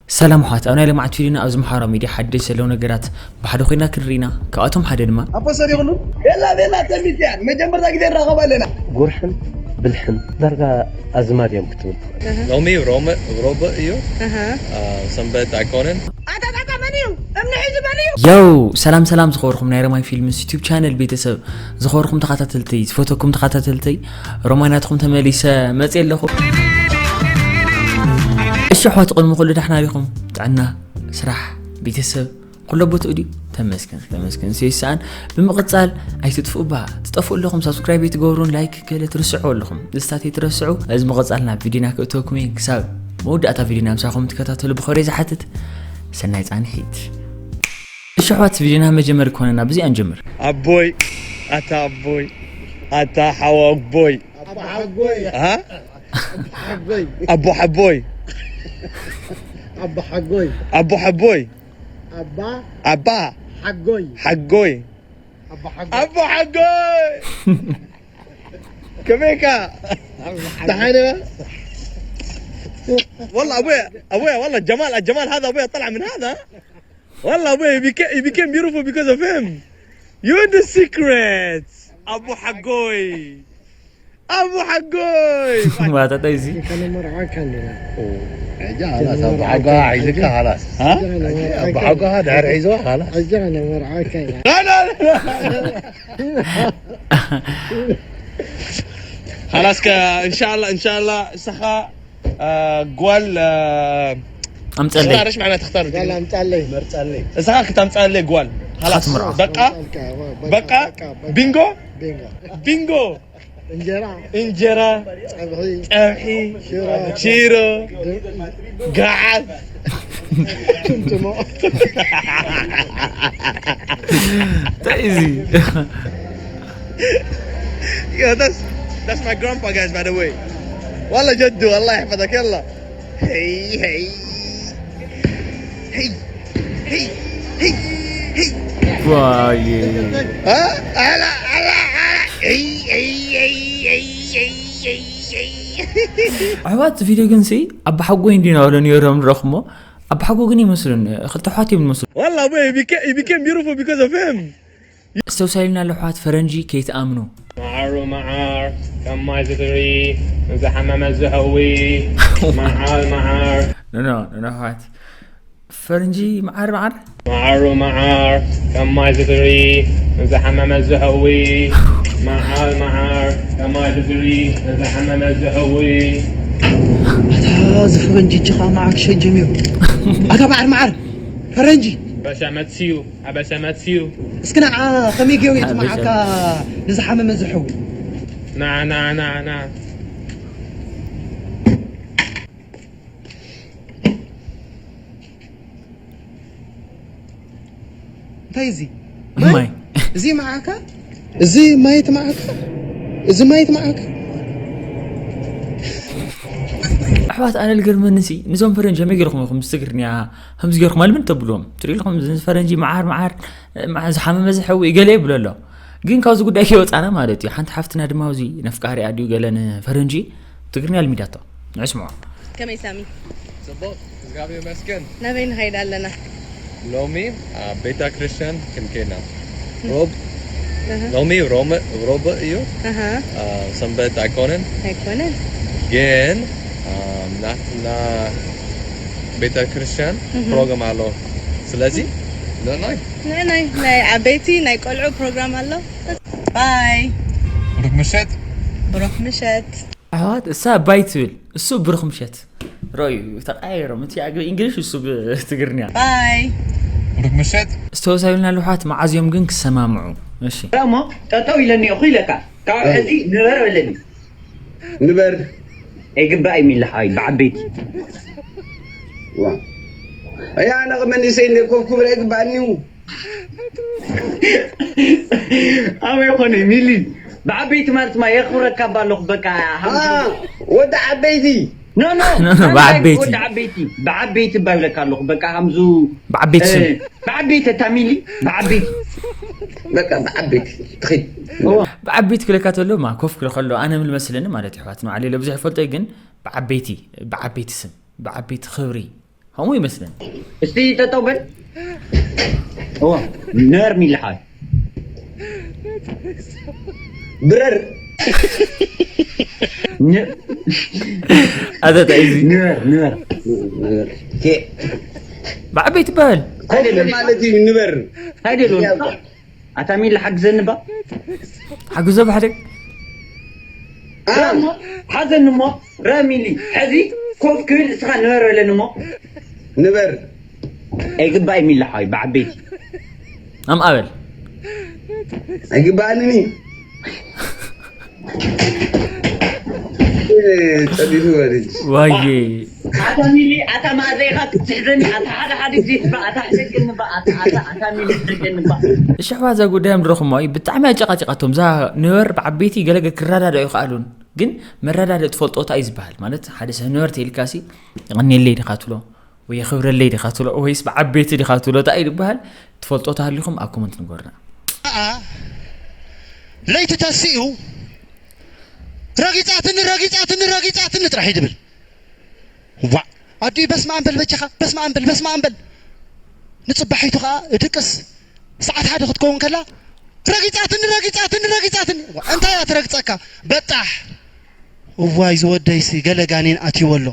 ሰላም ኣሕዋት፣ ኣብ ናይ ልምዓት ፊልምና ኣብዚ ማሕበራዊ ሚድያ ሓደሽ ዘለዉ ነገራት ብሓደ ኮይና ክንርኢና። ካብኣቶም ሓደ ድማ ኣቦ ሰሪቕሉ። ቤላ ቤላ ተሚትያ መጀመርታ ግዜ ንራኸብ ኣለና። ጉርሕን ብልሕን ዳርጋ ኣዝማድ እዮም ክትብል ትኽእል። ሎሚ ሮመ ሮበ እዩ። ሰንበት ኣይኮነን። ኣታታታ መን እዩ? እምኒ ሒዙ መን እዩ? ያው ሰላም ሰላም ዝኸበርኩም ናይ ረማይ ፊልምስ ዩቲዩብ ቻነል ቤተሰብ፣ ዝኸበርኩም ተኸታተልተይ፣ ዝፈተኩም ተኸታተልተይ፣ ሮማይ ናትኩም ተመሊሰ መፅእ ኣለኹ። እሺ ኣሕዋት፣ ቅድሚ ኩሉ ዳሕና ዲኹም? ጥዕና፣ ስራሕ፣ ቤተሰብ ኩሎ ቦትኡ ድዩ? ተመስገን ተመስገን። ሰይሳን ብምቕጻል ኣይትጥፍኡ ባ፣ ትጠፍኡ ኣለኹም ሳብስክራይብ ኣይትገብሩን፣ ላይክ ገለ ትርስዑ ኣለኹም፣ ደስታት ኣይትረስዑ። እዚ ምቕጻል ናብ ቪድዮና ክእተወኩም እየ። ክሳብ መወዳእታ ቪድዮና ምሳኹም ትከታተሉ ብኸብሪ ዝሓትት። ሰናይ ጻንሒት። እሺ ኣሕዋት፣ ቪድዮና መጀመሪ ኮነና ብዚኣ ንጀምር። ኣቦይ ኣታ ኣቦይ ኣታ ሓዋ ኣቦይ ኣቦሓጎይ ሃ ሓጎይ ኣቦ ሓቦይ ኣቦሓጎይ ኣቦ ሓቦይ ኣባ ኣባ ሓጎይ ሓጎይ ኣቦሓጎይ ኣቦ ሓጎይ ከመይካ ደሓነ والله ابويا ابويا والله جمال الجمال هذا ابويا طلع من هذا والله ابويا he became, he became beautiful because of him you the secret ኣቦ ሓጎይ ኣቦ ሓጎይ ማታታ እዚ ከነመርዓካ ኣለና ሕጂ ኸላስ ኣቦ ሓጎኻ ሒዝካ ኸላስ ኣቦ ሓጎኻ ድሕር ሒዝዋ ኸላስ ሕጂ ከነመርዓካ ኢና لا لا لا خلاص ك- ان شاء الله ان شاء الله سخا آه، قوال آه، ኣምፀለይ اختار ايش معنى تختار ጋል ኣምፃለይ መርፀለይ سخا كنت امتصالي قوال خلاص خاتم رعد. بقى بقى بينجو ቢንጎ بينجو እንጀራ انجرا ፀብሒ ጸብሒ ሽሮ ሽሮ ገዓት ትምትሞ እንታይ እዚ Yeah, that's that's my grandpa, guys. By the way, والله جدو الله يحفظك يلا. هي هي هي هي هي هي ዋይ ها هلا هلا هلا هي هي هي هي هي هي هي ኣሕዋት ቪድዮ ግን ሲ ኣባሓጎይ እንዲና ወለ ነይሮም ንረኽሞ ኣባሓጎ ግን ይመስሉን ክልተ ኣሕዋት እዮም ዝመስሉ والله ابوي he became, he became beautiful because of him. ዝተውሳይልና ለሕዋት ፈረንጂ ከይትኣምኑ መዓር መዓር ከም ማይ ዝትሪ ንዝሓመመ ዝህዊ መዓር መዓር ኖ ኖ ኣሕዋት ፈረንጂ መዓር መዓር መዓር መዓር ከም ማይ ዝትሪ ንዝሓመመ ዝህዊ መዓር መዓር ከም ማይ ዝትሪ ንዝሓመመ ዝህዊ ኣታ እዚ ፈረንጂ እጅኻ መዓክ ሸጀም እዩ ኣታ መዓር መዓር ፈረንጂ በሸመት ስዩ ኣበሸመት ስዩ እስኪ ንዓ ከመይ ገይሩ እዩ እቲ መዓካ ንዝሓመመ ዝሕዊ ና ና ና ና እንታይ እዚ ማይ እዚ መዓካ እዚ ማየት መዓካ እዚ ማየት መዓካ ኣሕዋት ኣነ ልገርመኒ ሲ ንዞም ፈረንጂ ከመይ ገይርኩም ኢኹም ምስ ትግርኛ ከምዚ ገይርኩም ኣልምን ተብልዎም ትርኢ ኢኹም እዚ ፈረንጂ መዓር መዓር መዓር ዝሓመመ ዝሕዊ ገለ ይብሎ ኣሎ ግን ካብዚ ጉዳይ ከይወፃና ማለት እዩ ሓንቲ ሓፍትና ድማ ኣብዚ ነፍቃሪ ኣድዩ ገለ ንፈረንጂ ትግርኛ ልሚዳቶ ንዕስምዖ ከመይ ሳሚ ጽቡቕ እግዚኣብሔር ይመስገን ናበይ ንኸይድ ኣለና ሎሚ ኣብ ቤተ ክርስቲያን ክንከይድ ኢና ሮብ ሎሚ ሮመ ሮበ እዩ ኣሃ አ፣ ሰንበት ኣይኮነን ኣይኮነን ግን አ፣ ናትና ቤተ ክርስቲያን ፕሮግራም ኣሎ ስለዚ ንዕናይ ናይ ናይ ናይ ዓበይቲ ናይ ቆልዑ ፕሮግራም ኣሎ ባይ ብሩክ ምሸት ብሩክ ምሸት ኣሕዋት እሳ ባይ ትብል እሱ ብሩኽ ምሸት ረዩ ተቃየሮም እቲ ኣግቢ እንግሊሽ እሱ ብትግርኛ ባይ ብሩክ ምሸት ዝተወሳዩልና ልውሓት መዓዝዮም ግን ክሰማምዑ እሺ እሞ ጠጠው ኢለ እኒኦኹ ኢለካ ካብ ሕዚ ንበር በለኒ ንበር ኣይግባእ እዩ ሚልሓይ ብዓበይቲ እያ ኣነ መንእሰይ እንደ ኮፍ ክብረ ይግባእኒ እዩ ኣበይ ኮነ ሚሊ ብዓበይቲ ማለት ማ የኽብረካ ባ ኣለኹ በቃ አ፣ ወዲ ዓበይቲ ኖ ኖ ኖ፣ ኖ፣ ብዓበይቲ። ወዲ ዓበይቲ ብዓበይቲ ባ ይብለካ ኣለኹ በቃ ሃምዙ ብዓበይቲ ስም ብዓበይቲ እታ ሚሊ ብዓበይቲ በቃ ብዓበይቲ ትኺድ ብዓበይቲ ክለካ ተሎ ማ ኮፍ ክለ ከሎ ኣነ ምል መስለኒ ማለት እዩ ኣሕዋት ንባዕለይ ለብዙሕ ይፈልጦ እዩ ግን ብዓበይቲ ብዓበይቲ ስም ብዓበይቲ ክብሪ ከምኡ ይመስለኒ። እስቲ ጠጠው በል። እዋ ነር ሚልሓይ ብረር ን- ኣተታ እዚ ንበር ንበር ኬ ብዓበይቲ በል። እንታይ ደሎ ማለት እዩ ንበር እንታይ ደሎ ኣታ ሚሊ ሓግዘኒ ባ ሓግዞ ብሓደ እሞ ሓዘኒ እሞ ረሚሊ ሕዚ ኮፍ ክብል እስኻ ንበር በለኒ እሞ ንበር ኣይግባእ ሚሊ ሓይ ብዓበይቲ ኣምኣበል ኣይግባእንን እዩ ጸቢቱ ወርጅ ዋየ ኣታ ሚሊ ኣታ ማእዘይኻ ክትሕዘኒ ኣታ ሓደ ሓደ ግዜ ትባ ኣታ ሕደገኒ ባ ኣታ ኣታ ኣታ ሚሊ ሕደገኒ ባ እሺ ኣሕዋት እዛ ጉዳዮም ድረኹሞ እዩ ብጣዕሚ ኣጨቃጭቃቶም እዛ ንበር ብዓበይቲ ገለገ ክረዳድኦ ይኽኣሉን ግን መረዳድእ ትፈልጦታ እዩ ዝበሃል ማለት ሓደ ሰብ ንበር ተይልካሲ ይቐኒለይ ዲኻ ትብሎ ወይ የኽብረለይ ዲኻ ትብሎ ወይስ ብዓበይቲ ዲኻ ትብሎ እንታይ እዩ ዝበሃል ትፈልጦታ ሃሊኹም ኣብ ኮመንት ንገሩና ለይቲ ተሲኡ ረጊፃትኒ ረጊፃትኒ ረጊፃትኒ ጥራሕ እዩ ድብል ዋ ኣዲ በስመ ኣንበል በጃኻ በስመ ኣንበል በስመ ኣንበል ንፅባሒቱ ከዓ እድቅስ ሰዓት ሓደ ክትከውን ከላ ረጊፃትኒ ረጊፃትኒ ረጊፃትኒ እንታይ እያ ትረግፀካ በጣሕ እዋይ ዝወደይሲ ገለ ጋኔን ኣትይዎ ኣሎ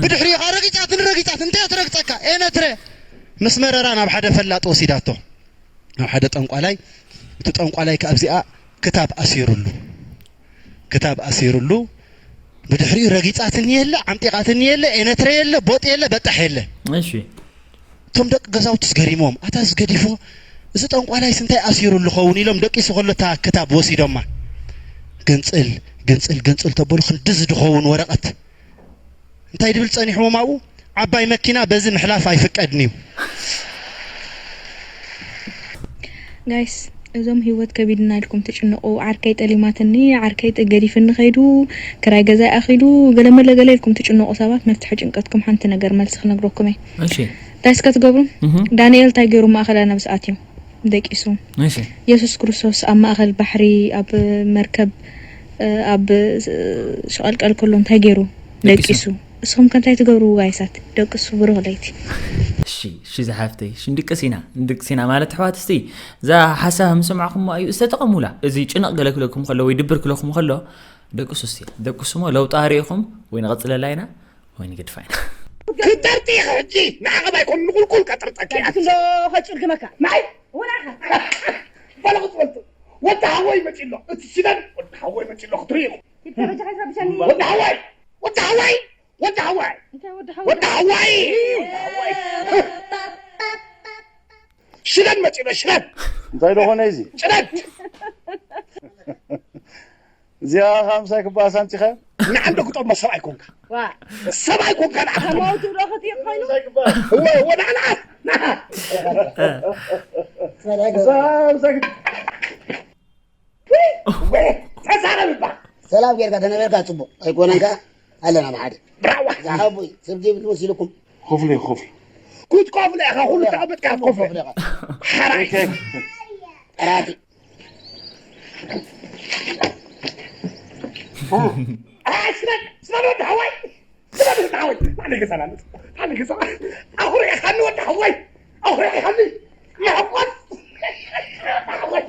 ብድሕሪኡ ከዓ ረጊፃትኒ ረጊፃት እንታይ እያ ትረግፀካ ኤነትረ ምስ መረራ ናብ ሓደ ፈላጥ ወሲዳቶ ናብ ሓደ ጠንቋላይ እቲ ጠንቋላይ ከኣብዚኣ ክታብ ኣሲሩሉ ክታብ ኣሲሩሉ ብድሕሪኡ ረጊፃትኒ የለ ዓምጢቓትኒ የለ ኤነትረ የለ ቦጥ የለ በጣሕ የለ እሺ እቶም ደቂ ገዛውትስ ገሪሞም ኣታ ዝገዲፎ እዚ ጠንቋላይስ እንታይ ኣሲሩሉ ኸውን ኢሎም ደቂሱ ከሎ እታ ክታብ ወሲዶማ ግንፅል ግንፅል ግንፅል ተበሉ ክንድዚ ድኸውን ወረቐት እንታይ ድብል ጸኒሕዎም ኣብኡ ዓባይ መኪና በዚ ምሕላፍ ኣይፍቀድን እዩ ጋይስ እዞም ህይወት ከቢድና ኢልኩም ትጭንቁ ዓርከይ ጠሊማትኒ ዓርከይ ገዲፍኒ ከይዱ ክራይ ገዛይ ኣኺሉ ገለመለ ገለ ኢልኩም ትጭንቁ ሰባት መፍትሒ ጭንቀትኩም ሓንቲ ነገር መልሲ ክነግረኩም እየ እሺ እንታይ እስከ ትገብሩ እህ ዳንኤል እንታይ ገይሩ ማእኸል ኣናብስ ኣትዩ ደቂሱ እሺ የሱስ ክርስቶስ ኣብ ማእኸል ባሕሪ ኣብ መርከብ እ፣ ኣብ እ፣ ሸቐልቀል ከሎ እንታይ ገይሩ ደቂሱ። ደቂሱ እስኹም ከ እንታይ ትገብሩ ጋይሳት ደቅሱ ብሩኽ ለይቲ እሺ እሺ ዝሓፍተይ እሺ ንድቅስ ኢና ንድቅስ ኢና ማለት ኣሕዋት እስቲ እዛ ሓሳብ ምስ ሰማዕኹሞ እዩ ዝተጠቐሙላ እዚ ጭነቕ ገለ ክለኩም ከሎ ወይ ድብር ክለኩም ከሎ ደቅሱ እስቲ ደቅሱሞ ለውጢ ኣርእኹም ወይ ንቐፅለላ ኢና ወይ ንገድፋ ኢና ክጠርጢ ሕጂ ንዓቐብ ኣይኮን ንቁልቁል ከጥርጠኪ ክንዶ ከጭልግመካ ናይ ወላኻ በለቕ ትፈልጡ ወዲ ሓወይ መፂ ኣሎ እቲ ሽደን ወዲ ሓወይ መፂ ኣሎ ክትርኢ ኢኹም ይተበጃ ከይትረብሸኒ ወዲ ሓወይ ወዲ ሓወይ ወዲ ሓወይ እንታይ ወዲ ወዲ ሓወይ ሽደን መፂ ኣሎ ሽደን እንታይ ደኾነ እዚ ሽደን እዚኣ ኸምሳይ ክበኣስ ኣምፂኸ ንዓንዶ ክጠሞ ሰብ ኣይኮንካ ዋ ሰብ ኣይኮንካ ንዓንዶ ከማውቱ ዶ ክጥይቕ ኮይኑ ወዳዕላ ተዛረብ እባ ሰላም ጌርካ ተነበርካ ፅቡቅ ኣይኮነን ከ ኣለና ብሓደ ብራዋ ዝሓቡይ ሰብ ዘይብሉ መሲልኩም ኮፍለ ኮፍለ ክትከፍሎ ኢኻ ኩሉ ተቐመጥካ ክትከፍሎ ኮፍለ ኢኻ ሓራይ ጠራቲ ስበድ ስበድ ወዲ ሓወይ ስበድ ወዲ ሓወይ ሓደ ገዛ ናለት ሓደ ገዛ ኣኹሪዕኻኒ ወዲ ሓወይ ኣኹሪዕኻኒ ይሕቆት ሓወይ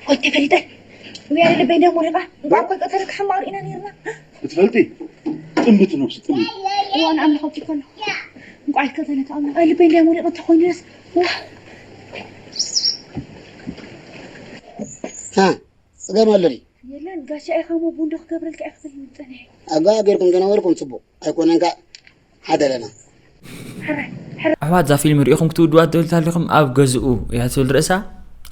ቆይ ፈሊጠ ውያ ልበይ እንደ ሞሪቃ እንኳ እኮ ቀተለ ክሕማሩ ኢና ነርና ክትፈልጢ ጥምብቲ ነብሲ ጥምብቲ እዋ ንኣምላኽ ኣውፂ ከሎ እንቋዕ ይከተለካ ኣምላኽ ልበይ እንደ ሞሪቃ እንተኮይኑስ ዋ ሃ ፅገም ኣሎ ድዩ የለን ጋሻ ኢኻ ሞ ቡንዶ ክገብረልካ ኢኽእል ይምፀንሐ ኣጋ ጌርኩም ዝነበርኩም ፅቡቅ ኣይኮነን ከ ሓደ ኣለና ኣሕዋት እዛ ፊልም ሪኢኹም ክትውድዋ ትደልዩ ኣለኹም ኣብ ገዝኡ እያ ትብል ርእሳ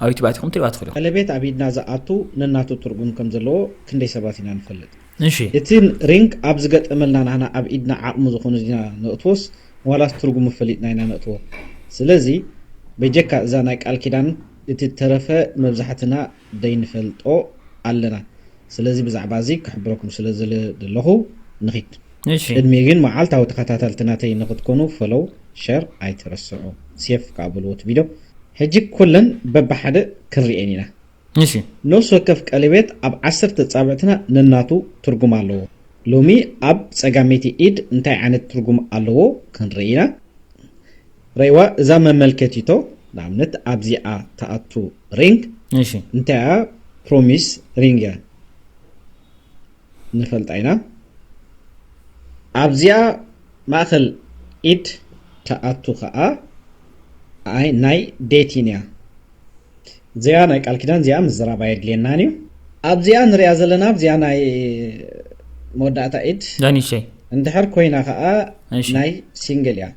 ኣብ ዩቱብ ኣቲኹም ትሪዋ ትኽእሉ ቀለቤት ኣብ ኢድና ዝኣቱ ነናቱ ትርጉም ከም ዘለዎ ክንደይ ሰባት ኢና ንፈልጥ እሺ እቲ ሪንግ ኣብ ዝገጠመልና ናህና ኣብ ኢድና ዓቕሚ ዝኾኑ ኢና ነእትዎስ ዋላስ ትርጉሙ ፈሊጥና ኢና ነእትዎ ስለዚ በጀካ እዛ ናይ ቃል ኪዳን እቲ ተረፈ መብዛሕትና ደይንፈልጦ ኣለና ስለዚ ብዛዕባ እዚ ክሕብረኩም ስለ ዝለ ዘለኹ ንኺድ እሺ። ቅድሚ ግን መዓልታዊ ተኸታተልቲ ናተይ ንክትኮኑ ፈሎው ሸር ኣይትረስዑ። ሴፍ ከዓ በልዎ እቲ ቪድዮ። ሕጂ ኩለን በብሓደ ክንሪኤን ኢና። እሺ። ነፍሲ ወከፍ ቀለቤት ኣብ ዓሰርተ ጻብዕትና ነናቱ ትርጉም ኣለዎ። ሎሚ ኣብ ጸጋመይቲ ኢድ እንታይ ዓይነት ትርጉም ኣለዎ ክንርኢ ኢና። ረእዋ እዛ መመልከቲቶ ንኣብነት ኣብዚኣ ተኣቱ ሪንግ እሺ። እንታይ እያ? ፕሮሚስ ሪንግ እያ። ንፈልጣ ኢና። ኣብዚኣ ማእኸል ኢድ ተኣቱ ኸዓ ኣይ ናይ ዴቲን እያ። እዚኣ ናይ ቃል ኪዳን እዚኣ ምዝራብ ኣየድልየናን እዩ። ኣብዚኣ ንሪኣ ዘለና ኣብዚኣ ናይ መወዳእታ ኢድ ዳኒሸይ። እንድሕር ኮይና ኸዓ እሺ። ናይ ሲንግል እያ።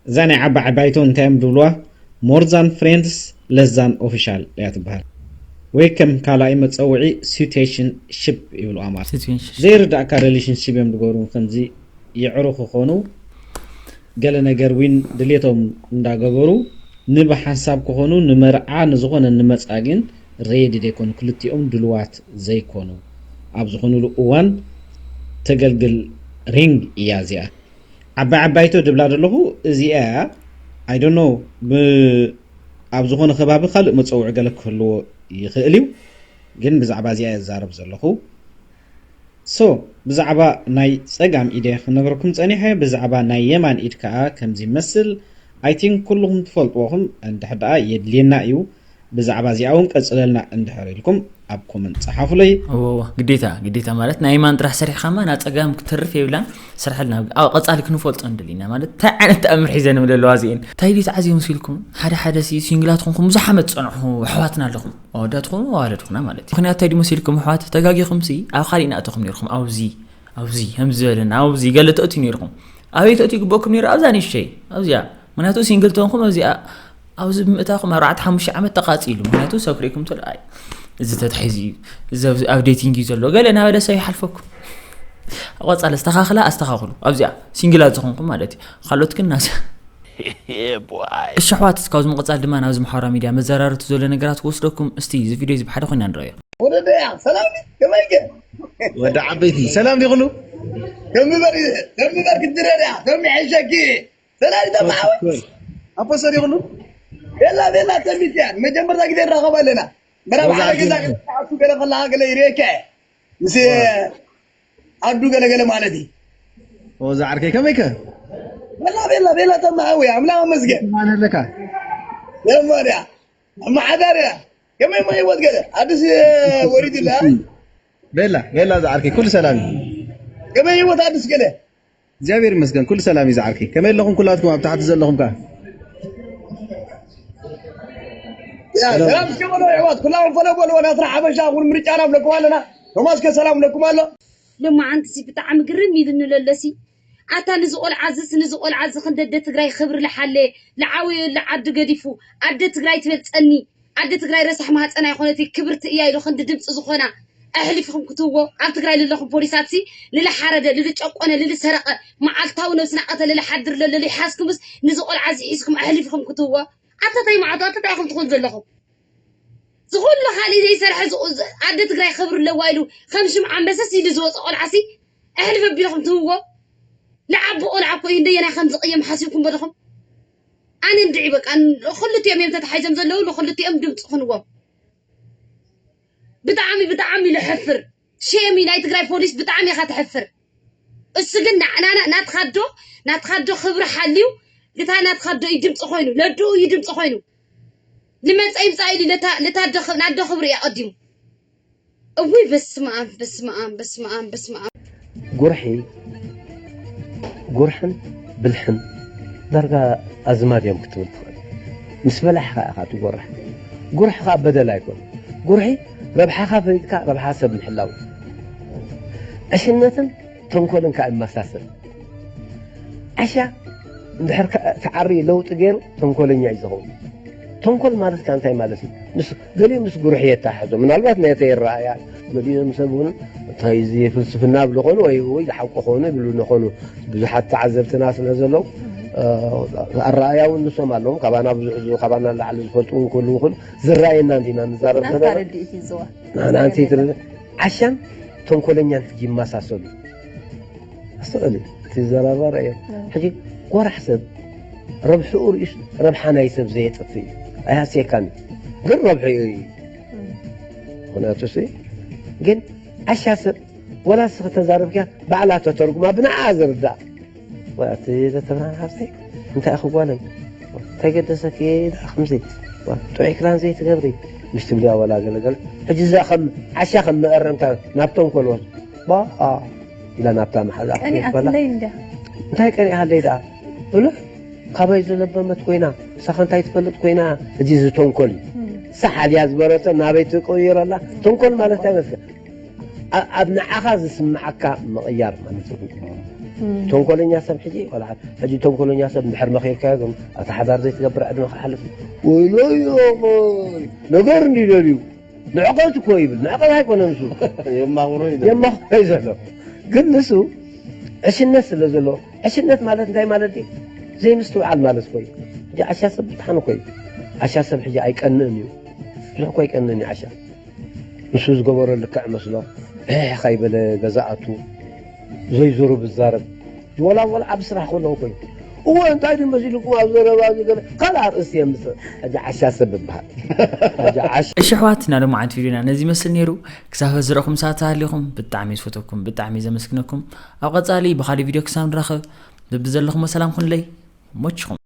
እዛ ናይ ዓባ ዓባይቶ እንታይ እዮም ዝብልዋ? More than friends, less than official እያ ትበሃል። ወይ ከም ካልኣይ መፀውዒ ሲቱዌሽን ሽፕ ይብልዋ ማለት። ሲቹዌሽን። ዘይርዳእካ ሪሌሽንሽፕ እዮም ዝገብሩ። ከምዚ የዕሩኽ ክኾኑ ገለ ነገር ዊን ድሌቶም እንዳገበሩ ንብሓንሳብ ክኾኑ ንመርዓ ንዝኾነ ንመፃ ግን ሬዲ ዘይኮኑ፣ ክልቲኦም ድልዋት ዘይኮኑ ኣብ ዝኾኑሉ እዋን ተገልግል ሪንግ እያ እዚኣ። ዓባይ ዓባይቶ ድብላ ዘለኹ እዚኣ እያ። I don't know፣ ብ ኣብ ዝኾነ ከባቢ ካልእ መፀውዒ ገለ ክህልዎ ይኽእል እዩ፣ ግን ብዛዕባ እዚኣ እየ ዝዛረብ ዘለኹ። ሶ ብዛዕባ ናይ ጸጋም ኢደ ክነግረኩም ጸኒሐ፣ ብዛዕባ ናይ የማን ኢድ ከኣ ከምዚ ይመስል። I think ኩልኹም ትፈልጥዎ ኢኹም፣ እንድሕር ደኣ የድልየና እዩ። ብዛዕባ እዚኣ እውን ቀጽለልና እንድሕር ኢልኩም ኣብ ኮመንት ጸሓፉለይ። እወ፣ እወ፣ ግዴታ፣ ግዴታ ማለት ናይ የማን ጥራሕ ሰሪሕኻማ ናብ ጸጋም ክትተርፍ የብላን። ስርሐልና፣ ኣብ ቀጻሊ ክንፈልጦ ንደሊ ኢና ማለት እንታይ ዓይነት ተኣምር ሒዘን ኣለዋ እዚኤን። እንታይ ድዩ ተዓዚቦም ሲልኩም? ሓደ ሓደ ሲ ሲንግላት ኾንኩም ብዙሕ ዓመት ጸንሑ ኣሕዋትና ኣለኹም። ኣወዳት ኾኑ ኣዋልድ ኾና ማለት እዩ። ምኽንያቱ እንታይ ድዩ መሲልኩም ኣሕዋት? ተጋጊኹም ሲ ኣብ ኻሊእ ናእተኹም ነይርኹም። ኣብዚ፣ ኣብዚ፣ ከምዚ ዝበለና፣ ኣብዚ ገለ ተእትዩ ነይርኩም። ኣበይ ተእትዩ ይግበኩም ነይሩ? ኣብዛ ንእሽተይ፣ ኣብዚኣ። ምኽንያቱ ሲንግል ተኾንኩም ኣብዚኣ፣ ኣብዚ ብምእታኹም ኣርባዕተ ሓሙሽተ ዓመት ተቃጺሉ። ምኽንያቱ ሰብ ክሪእኩም ተሎ፣ ኣይ፣ እዚ ተታሒዙ እዩ፣ እዚ ኣብ፣ ኣብ ዴቲንግ እዩ ዘሎ። ገለ እናበለ ሰብ ይሓልፈኩም። ኣብ ቀጻሊ ኣስተኻኽላ፣ ኣስተኻኽሉ። ኣብዚኣ፣ ሲንግላት ዝኾንኩም ማለት እዩ። ካልኦት ግን ናስ-፣ Yeah, boy. እሺ ኣሕዋት፣ ካብዚ ምቕጻል ድማ ናብዚ ማሕበራዊ ሚድያ መዘራረብቲ ዘሎ ነገራት ክወስደኩም። እስቲ እዚ ቪድዮ እዚ ብሓደ ኮይና ንረኣዮ። ወደደያ፣ ሰላም ድዩ? ከመይ ገ? ወዲ ዓበይቲ፣ ሰላም ድዩ ኩሉ? ከም ምበር፣ ከም ምበር ክትድረር እያ፣ ከም ይሕሸኪ። ሰላም ድዩ ተማዓወት? ኣፖሰር ይኹሉ? ቤላ፣ ቤላ፣ ተሚት እያ። መጀመርታ ግዜ ንራኸብ ኣለና። ገለ ኣብ ወዛ ሓደ ገዛ ዓዲ ገለ ትዓቱ ገለ ከለኻ ገለ ይርእየካ እየ። ምስ ኣዱ ገለ ገለ ማለት እዩ። ኦ፣ ዝዓርከይ ከመይከ? ቤላ፣ ቤላ፣ ቤላ፣ ተማሓዊ፣ ኣምላኽ ይመስገን። ማን ኣለካ? የማን እያ። ኣመሓዳሪ እያ። ከመይ እሞ ህይወት ገለ? ኣዲስ፣ እ፣ ወሪድላ? ቤላ፣ ቤላ፣ ዝዓርከይ፣ ኩሉ ሰላም እዩ? ከመይ ህይወት ኣዲስ ገለ? እግዚኣብሔር ይመስገን፣ ኩሉ ሰላም እዩ ዝዓርከይ። ከመይ ኣለኹም ኩላትኩም ኣብ ታሕቲ ዘለኹም ከ? ያ፣ ሰላም። ሰላም እስከ በሉ ኣሕዋት፣ ኩላኹም ፈለግ በሉ፣ ናትና ሓበሻ፣ ኩሉ ምርጫና ብለኩም ኣለና። ቶማስ ከ ሰላም ብለኩም ኣሎ? ሎማዓንቲ ሲ ብጣዕሚ ግርም ኢሉኒ ለለሲ። ኣታ ንዚ ቆልዓ ዝስ፣ ንዚ ቆልዓ እዚ ክንዲ ኣደ ትግራይ ክብሪ ልሓለ፣ ልዓበየሉ ዓዱ ገዲፉ፣ ኣደ ትግራይ ትበልፀኒ፣ ኣደ ትግራይ ረሳሕ ማህፀን ኣይኮነትይ ክብርቲ እያ ኢሉ ክንዲ ድምፂ ዝኾና ኣሕሊፍኹም ክትህዎ፣ ኣብ ትግራይ ለለኹም ፖሊሳት ሲ ንልሓረደ፣ ልልጨቆነ፣ ልልሰረቐ፣ መዓልታዊ ነብሲ ናቐተለ ልሓድር ለሎ ልሓዝኩምስ ንዚ ቆልዓ እዚ ሒዝኩም ኣሕሊፍኹም ክትህዎ፣ ኣታ ታይ መዓልቱ፣ ኣታ ታይ ኢኹም ትኾኑ ዘለኹም? ዝኹሉ ካልእ ዘይሰርሐ ዝቑ-፣ ዝ-፣ ኣደ ትግራይ ክብሪ ኣለዋ ኢሉ ከም ሽምዓ ኣንበሰስ ኢሉ ዝወፀ ቆልዓ ሲ ኣሕልፍ ኣቢልኹም ትህዎ? ንዓቢ ቆልዓ እኮ እዩ፣ እንደየናይ ከም ዝቕየም ሓሲብኩም በለኹም? ኣነ እንድዒ በቃ፣ ን-፣ ክልቲኦም እዮም ተታሒዞም ዘለዉ፣ ንክልቲኦም ድምፂ ክንዎም። ብጣዕሚ፣ ብጣዕሚ ለሕፍር። ሼም እዩ ናይ ትግራይ ፖሊስ፣ ብጣዕሚ ኢኻ ተሕፍር። እሱ ግን ና-፣ ና-፣ ና-፣ ናትኻ ኣዶ፣ ናትኻ ኣዶ ክብሪ ሓልዩ፣ ልታ ናትኻ ኣዶ እዩ ድምፂ ኮይኑ፣ ለድኡ እዩ ድምፂ ኮይኑ። ልመፀ ይምፃእ ኢሉ ለታ-፣ ለታ ኣዶ ኽ-፣ ናዶ ክብሪ እዩ ኣቐዲሙ። እውይ በስመ ኣብ፣ በስመ ኣብ፣ በስመ ኣብ፣ በስመ ኣብ። ጉርሒ፣ ጉርሕን ብልሕን ዳርጋ ኣዝማድ እዮም ክትብል ትኽእል። ምስ በላሕኻ ኢኻ ትጎርሕ። ጉርሒ ኸኣ በደል ኣይኮን። ጉርሒ ረብሓኻ ፈሊጥካ ረብሓ ሰብ ምሕላው እዩ። ዕሽነትን ተንኮልን ከኣ ይመሳሰል። ዓሻ እንድሕር ከ-፣ ተዓሪ ለውጢ ገይሩ ተንኮለኛ እዩ ዝኸውን። ተንኮል ማለት ከ እንታይ ማለት እዩ? ምስ፣ ገሊኡ ምስ ጉርሒ የተሓሕዞ። ምናልባት ነቲ ይረኣያ፣ ገሊኦም ሰብ እውን እንታይ እዚ ፍልስፍና ይብሉ ኾኑ ወይ፣ ወይ ሓቂ ኾኑ ይብሉ ኾኑ። ብዙሓት ተዓዘብትና ስለ ዘለዉ፣ እ፣ ኣረኣእያ እውን ንሶም ኣለዎም። ካባና ብዙሕ ዝ-፣ ካባና ንላዕሊ ዝፈልጡ እውን ክህልዉ ይኽእሉ። ዝረኣየና እንዲና ንዛረብ ናትካ ዘለና። ርድኢት እዩ ዝዋ-፣ ንሕና ኣንቲ ዝረኣየና። ትብል ዓሻን ተንኮለኛን ሕጂ ይመሳሰሉ። ኣስተውዕል፣ እቲ ዘራባ ርኣዮ። ሕጂ ጎራሕ ሰብ ረብሕኡ ርእዩስ ረብሓ ናይ ሰብ ዘየጥፍእ እዩ። ኣይሃስየካን እዩ። ግን ረብሕኡ እዩ። ምኽንያቱ ሲ ግን ዓሻ ሰብ ወላ ንስኺ ተዛረብክያ ባዕላ ተተርጉማ ብንዓኣ ዝርዳእ። እቲ ዘተብርሃን ሓፍተይ እንታይ ኢኺ ጓለይ? እንታይ ገደሰኪ ደኣ ከምዚ? ጥዑይ ክዳን ዘይትገብሪ? ምስ ትብልያ ወላ ገለገለ። ሕጂ እዛ ከም ዓሻ ከም መእረምታ ናብ ተንኮል ወስ-፣ ባኣ ኢላ ናብታ መሓዛ ቀኒኣትለይ እንድያ። እንታይ ቀኒኣሃለይ ደኣ? ብሉሕ ካባይ ዝለበመት ኮይና፣ ንሳኻ እንታይ ትፈልጥ ኮይና? ሕጂ እዚ ተንኮል እዩ። ሳሕ ኣልያ ዝበረተ ናበይ ትቅይረላ? ተንኮል ማለት እንታይ መስለካ? ኣ-፣ ኣብ ንዓኻ ዝስምዓካ ምቕያር ማለት እዩ። ተንኮለኛ ሰብ ሕጂ ቆልዓ፣ ሕጂ ተንኮለኛ ሰብ እንድሕር መኺርካዮ ግን ኣብቲ ሓዳር ዘይትገብር ዕድመ ክሓልፍ እዩ። ወይለዮ፣ ነገር እንዲ ደልዩ ንዕቀት እኮ ይብል። ንዕቀት ኣይኮነን እሱ። የማኽሮ እዩ። የማኽሮ እዩ ዘሎ። ግን ንሱ ዕሽነት ስለ ዘለዎ፣ ዕሽነት ማለት እንታይ ማለት እዩ? ዘይምስትውዓል ማለት እኮ እዩ። ሕጂ ዓሻ ሰብ ብጣዕሚ እኮ እዩ። ዓሻ ሰብ ሕጂ ኣይቀንእን እዩ። ብዙሕ እኮ ኣይቀንእን እዩ ዓሻ። ንሱ ዝገበሮ ልክዕ መስሎ፣ ብሕሕ ካይበለ ገዛ ኣቱ፣ ዘይዝሩብ ዝዛረብ። ወላ፣ ወላ ኣብ ስራሕ ከለኹ ኮይኑ። እወ፣ እንታይ ድዩ መሲልኩም ኣብ ዘረባ እዚ ገለ ካልእ ኣርእስቲ የምጽእ። ሕጂ ዓሻ ሰብ ይበሃል። ሕጂ ዓሻ እሺ ኣሕዋት፣ ናይ ሎማዓንቲ ቪድዮና ነዚ ይመስል ነይሩ። ክሳብ ዝረኹም ሰዓት ተሃሊኹም ብጣዕሚ ዝፈተኩም፣ ብጣዕሚ ዘመስግነኩም። ኣብ ቀጻሊ ብኻሊእ ቪድዮ ክሳብ ንራኸብ፣ በብዘለኹም ሰላም ኩኑለይ። ሞችኹም።